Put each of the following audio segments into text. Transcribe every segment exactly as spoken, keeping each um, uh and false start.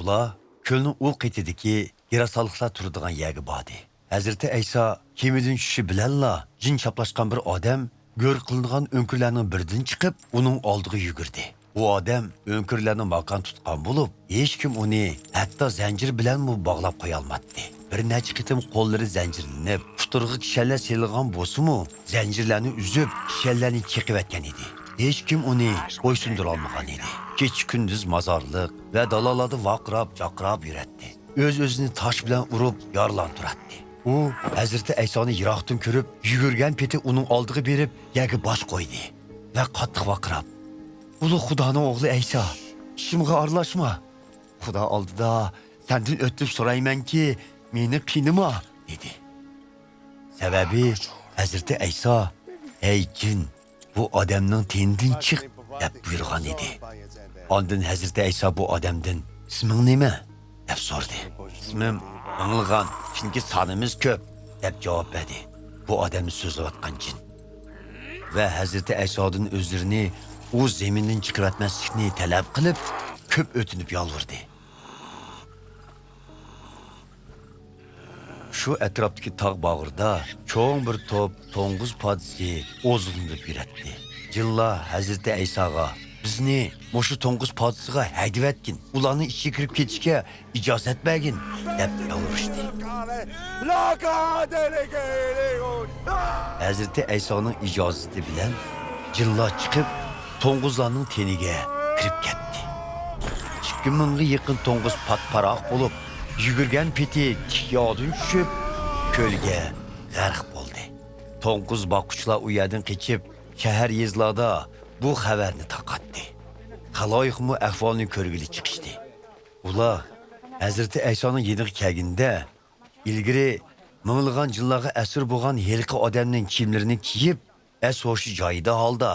ئۇلار كۆلنىڭ ئۇ قېتىدىكى گىراسانلىقلار تۇرىدىغان يەرگە باردى. ھەزرىتى ئەيسا كېمىدىن چۈشۈشى بىلەنلا جىن چاپلاشقان بىر ئادەم گۆر قىلىنغان ئۆڭكۈرلەرنىڭ بىرىدىن چىقىپ، ئۇنىڭ ئالدىغا يۈگۈردى. ئۇ ئادەم ئۆڭكۈرلەرنى ماكان تۇتقان بولۇپ، ھېچكىم ئۇنى ھەتتا زەنجىر بىلەنمۇ باغلاپ قويالماتتى. بىر نەچچە قېتىم قوللىرى زەنجىرلىنىپ، پۇتلىرىغا كىشەنلەر سېلىنغان بولسىمۇ، زەنجىرلەرنى ئۈزۈپ، كىشەنلەرنى چېقىۋەتكەن ئىدى. ھېچكىم ئۇنى بويسۇندۇرالمىغان ئىدى. كېچە-كۈندۈز مازارلىق ۋە دالالادا ۋارقىراپ-جارقىراپ يۈرەتتى. ئۆز-ئۆزىنى تاش بىلەن ئۇرۇپ يارىلاندۇراتتى. ئۇ ھەزرىتى ئەيسانى يىراقتىن كۆرۈپ، يۈگۈرگەن پېتى ئۇنىڭ ئالدىغا بېرىپ، يەرگە باش قويدى ۋە قاتتىق ۋارقىراپ، «ئۇلۇغ خۇدانىڭ ئوغلى ئەيسا، ئىشىمغا ئارىلاشما! خۇدا ئالدىدا سەندىن ئۆتۈنۈپ سورايمەنكى، مېنى قىينىما!» دېدى. سەۋەبى، ھەزرىتى ئەيسا، «ھەي جىن، بۇ ئادەمنىڭ تېنىدىن چىق!» دەپ بۇيرۇغان ئىدى. ئاندىن ھەزرىتى ئەيسا بۇ ئادەمدىن، «ئىسمىڭ نېمە؟» دەپ سورىدى. «ئىسمىم مىڭلىغان، چۈنكى سانىمىز كۆپ» دەپ جاۋاب بەردى بۇ ئادەمنى سۆزلەۋاتقان جىن. ۋە ھەزرىتى ئەيسادىن ئۆزلىرىنى ئۇ زېمىندىن چىقىرىۋەتمەسلىكنى تەلەپ قىلىپ، كۆپ ئۆتۈنۈپ يالۋۇردى. شۇ ئەتراپتىكى تاغ باغرىدا چوڭ بىر توپ توڭگۇز پادىسى ئوزۇقلىنىپ يۈرەتتى. جىنلار ھەزرىتى ئەيساغا، «بىزنى مۇشۇ توڭگۇز پادىسىغا ھەيدىۋەتكىن، ئۇلارنىڭ ئىچىگە كىرىپ كېتىشكە ئىجازەت بەرگىن» دەپ يالۋۇرۇشتى. ھەزرىتى ئەيسانىڭ ئىجازىتى بىلەن جىنلار چىقىپ، توڭگۇزلارنىڭ تېنىگە كىرىپ كەتتى. ئىككى مىڭغا يېقىن توڭگۇز پات-پاراق بولۇپ، يۈگۈرگەن پېتى تىك ياغدىن چۈشۈپ، كۆلگە غەرق بولدى. توڭگۇز باققۇچىلار ئۇ يەردىن قېچىپ، شەھەر-يېزىلاردا بۇ خەۋەرنى تارقاتتى. خالايىقمۇ ئەھۋالنى كۆرگىلى چىقىشتى. ئۇلار ھەزرىتى ئەيسانىڭ يېنىغا كەلگىنىدە، ئىلگىرى مىڭلىغان جىنلارغا ئەسىر بولغان ھېلىقى ئادەمنىڭ كىيىملىرىنى كىيىپ، ئەس-ھوشى جايىدا ھالدا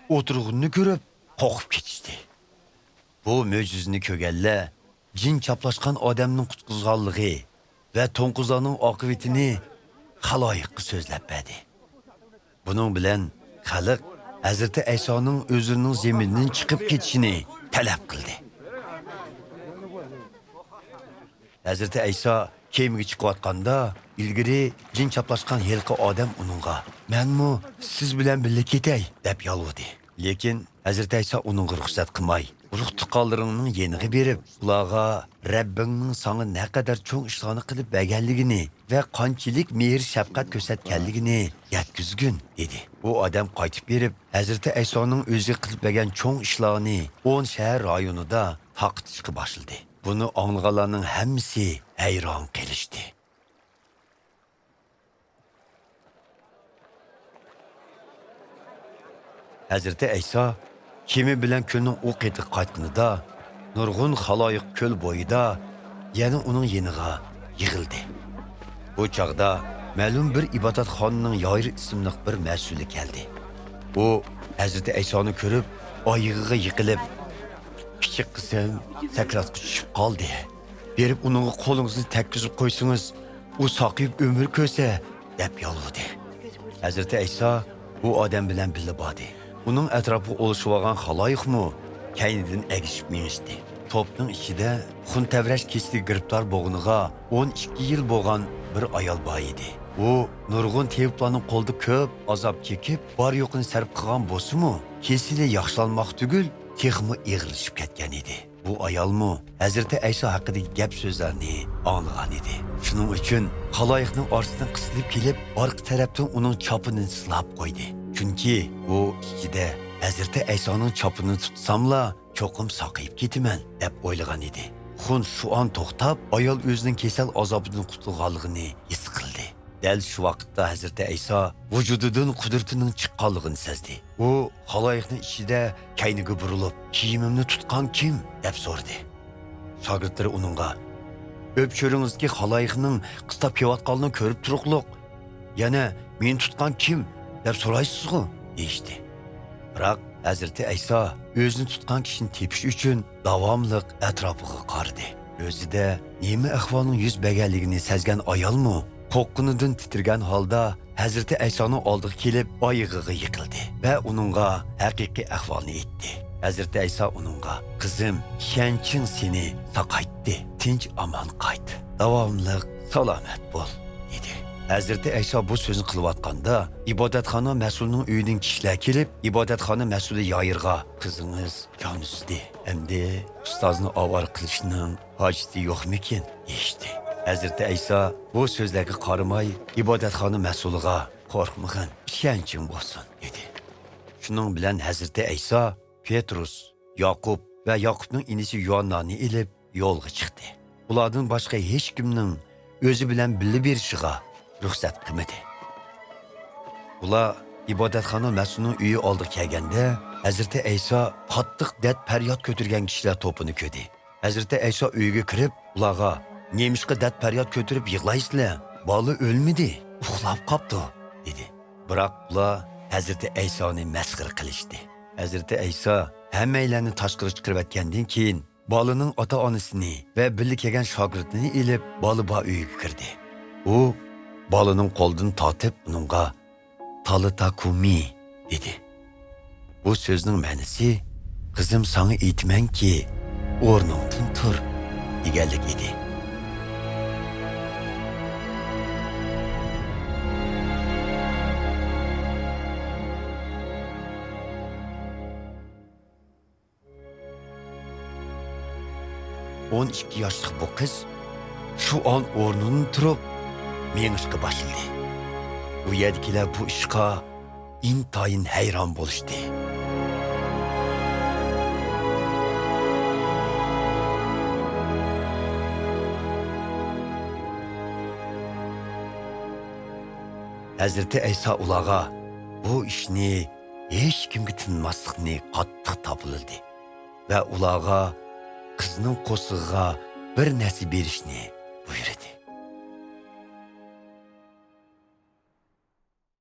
ئولتۇرغىنىنى كۆرۈپ، قورقۇپ كېتىشتى. بۇ مۆجىزىنى كۆرگەنلەر جىن چاپلاشقان ئادەمنىڭ قۇتقۇزغانلىقى ۋە توڭقۇزلارنىڭ ئاقىۋىتىنى خالايىققا سۆزلەپ بەردى. بۇنىڭ بىلەن خەلق ھەزرىتى ئەيسانىڭ ئۆزلىرىنىڭ زېمىنىدىن چىقىپ كېتىشىنى تەلەپ قىلدى. ھەزرىتى ئەيسا كېمىگە چىقىۋاتقاندا، ئىلگىرى جىن چاپلاشقان ھېلىقى ئادەم ئۇنىڭغا، «مەنمۇ سىز بىلەن بىللە كېتەي» دەپ يالۋۇردى. لېكىن ھەزرىتى ئەيسا ئۇنىڭغا رۇخسەت قىلماي، «ئۇرۇق-تۇغقانلىرىڭنىڭ يېنىغا بېرىپ، ئۇلارغا رەببىڭنىڭ ساڭا نەقەدەر چوڭ ئىشلارنى قىلىپ بەرگەنلىكىنى ۋە قانچىلىك مېھىر-شەپقەت كۆرسەتكەنلىكىنى يەتكۈزگىن» دېدى. ئۇ ئادەم قايتىپ بېرىپ، ھەزرىتى ئەيسانىڭ ئۆزىگە قىلىپ بەرگەن چوڭ ئىشلارنى ئون شەھەر رايونىدا تارقىتىشقا باشلىدى. بۇنى ئاڭلىغانلارنىڭ ھەممىسى ھەيران قېلىشتى. ھەزرىتى ئەيسا كېمە بىلەن كۆلنىڭ ئۇ قېتىغا قايتقىنىدا، نۇرغۇن خالايىق كۆل بويىدا يەنە ئۇنىڭ يېنىغا يىغىلدى. بۇ چاغدا مەلۇم بىر ئىبادەتخانىنىڭ يايرا ئىسىملىق بىر مەسئۇلى كەلدى. ئۇ ھەزرىتى ئەيسانى كۆرۈپ، ئايىغىغا يىقىلىپ، «كىچىك قىزىم سەكراتقا چۈشۈپ قالدى. بېرىپ ئۇنىڭغا قولىڭىزنى تەگكۈزۈپ قويسىڭىز، ئۇ ساقىيىپ ئۆمۈر كۆرسە» دەپ يالۋۇردى. ھەزرىتى ئەيسا بۇ ئادەم بىلەن بىللە باردى. ئۇنىڭ ئەتراپىغا ئولىشىۋالغان خالايىقمۇ كەينىدىن ئەگىشىپ مېڭىشتى. توپنىڭ ئىچىدە خۇن تەۋرەش كېسىلىگە گىرىپتار بولغىنىغا ئون ئىككى يىل بولغان بىر ئايال بار ئىدى. ئۇ نۇرغۇن تېۋىپلارنىڭ قولىدا كۆپ ئازاب چېكىپ، بار-يوقىنى سەرپ قىلغان بولسىمۇ، كېسىلى ياخشىلانماق تۈگۈل، تېخىمۇ ئېغىرلىشىپ كەتكەن ئىدى. بۇ ئايالمۇ ھەزرىتى ئەيسا ھەققىدىكى گەپ-سۆزلەرنى ئاڭلىغان ئىدى. شۇنىڭ ئۈچۈن خالايىقنىڭ ئارىسىدىن قىستىلىپ كېلىپ، ئارقا تەرەپتىن ئۇنىڭ چاپىنىنى سىلاپ قويدى. چۈنكى ئۇ ئىچىدە «ھەزرىتى ئەيسانىڭ چاپىنىنى تۇتساملا، چوقۇم ساقىيىپ كېتىمەن» دەپ ئويلىغان ئىدى. خۇن شۇ ئان توختاپ، ئايال ئۆزىنىڭ كېسەل ئازابىدىن قۇتۇلغانلىقىنى ھېس قىلدى. دەل شۇ ۋاقىتتا ھەزرىتى ئەيسا ۋۇجۇدىدىن قۇدرىتىنىڭ چىققانلىقىنى سەزدى. ئۇ خالايىقنىڭ ئىچىدە كەينىگە بۇرۇلۇپ، «كىيىمىمنى تۇتقان كىم؟» دەپ سورىدى. شاگىرتلىرى ئۇنىڭغا، «ئۆپچۆرىڭىزدىكى خالايىقنىڭ قىستاپ كېلىۋاتقانلىقىنى كۆرۈپ تۇرۇقلۇق، يەنە، 'مېنى تۇتقان كىم؟' دەپ سورايسىزغۇ؟» دېيىشتى. بىراق ھەزرىتى ئەيسا ئۆزىنى تۇتقان كىشىنى تېپىش ئۈچۈن داۋاملىق ئەتراپىغا قارىدى. ئۆزىدە نېمە ئەھۋالنىڭ يۈز بەرگەنلىكىنى سەزگەن ئايالمۇ قورققىنىدىن تىترىگەن ھالدا ھەزرىتى ئەيسانىڭ ئالدىغا كېلىپ، ئايىغىغا يىقىلدى ۋە ئۇنىڭغا ھەقىقىي ئەھۋالنى ئېيتتى. ھەزرىتى ئەيسا ئۇنىڭغا، «قىزىم، ئىشەنچىڭ سېنى ساقايتتى. تىنچ-ئامان قايت. داۋاملىق سالامەت بول» دېدى. ھەزرىتى ئەيسا بۇ سۆزنى قىلىۋاتقاندا، ئىبادەتخانا مەسئۇلىنىڭ ئۆيىدىن كىشىلەر كېلىپ، ئىبادەتخانا مەسئۇلى يائىرغا، «قىزىڭىز جان ئۈزدى، ئەمدى ئۇستازنى ئاۋارە قىلىشنىڭ ھاجىتى يوقمىكىن؟» دېيىشتى. ھەزرىتى ئەيسا بۇ سۆزلەرگە قارىماي، ئىبادەتخانا مەسئۇلىغا، «قورقمىغىن، ئىشەنچىڭ بولسۇن» دېدى. شۇنىڭ بىلەن ھەزرىتى ئەيسا پېترۇس، ياقۇپ ۋە ياقۇپنىڭ ئىنىسى يوئاننانى ئېلىپ يولغا چىقتى. ئۇلاردىن باشقا ھېچكىمنىڭ ئۆزى بىلەن بىللە بېرىشىغا رۇخسەت قىلمىدى. ئۇلار ئىبادەتخانا مەسئۇلىنىڭ ئۆيى ئالدىغا كەلگەندە، ھەزرىتى ئەيسا قاتتىق دەرد-پەرياد كۆتۈرگەن كىشىلەر توپىنى كۆردى. ھەزرىتى ئەيسا ئۆيگە كىرىپ، ئۇلارغا، «نېمىشقا دەرد-پەرياد كۆتۈرۈپ يىغلايسىلەر؟ بالا ئۆلمىدى، ئۇخلاپ قاپتۇ» دېدى. بىراق ئۇلار ھەزرىتى ئەيسانى مەسخىرە قىلىشتى. ھەزرىتى ئەيسا ھەممەيلەننى تاشقىرىغا چىقىرىۋەتكەندىن كېيىن، بالىنىڭ ئاتا-ئانىسىنى ۋە بىللە كەلگەن شاگىرتىنى ئېلىپ، بالا بار ئۆيگە كىردى. ئۇ بالىنىڭ قولىدىن تارتىپ، ئۇنىڭغا، «تالىتا كۇمى» دېدى. بۇ سۆزنىڭ مەنىسى، «قىزىم، ساڭا ئېيتىمەنكى، ئورنۇڭدىن تۇر» دېگەنلىك ئىدى. ئون ئىككى ياشلىق بۇ قىز شۇ ئان ئورنىدىن تۇرۇپ مېڭىشقا باشلىدى. ئۇ يەردىكىلەر بۇ ئىشقا ئىنتايىن ھەيران بولۇشتى. ھەزرىتى ئەيسا ئۇلارغا بۇ ئىشنى ھېچكىمگە تىنماسلىقنى قاتتىق تاپىلىدى ۋە ئۇلارغا قىزنىڭ قورسىقىغا بىر نەرسە بېرىشنى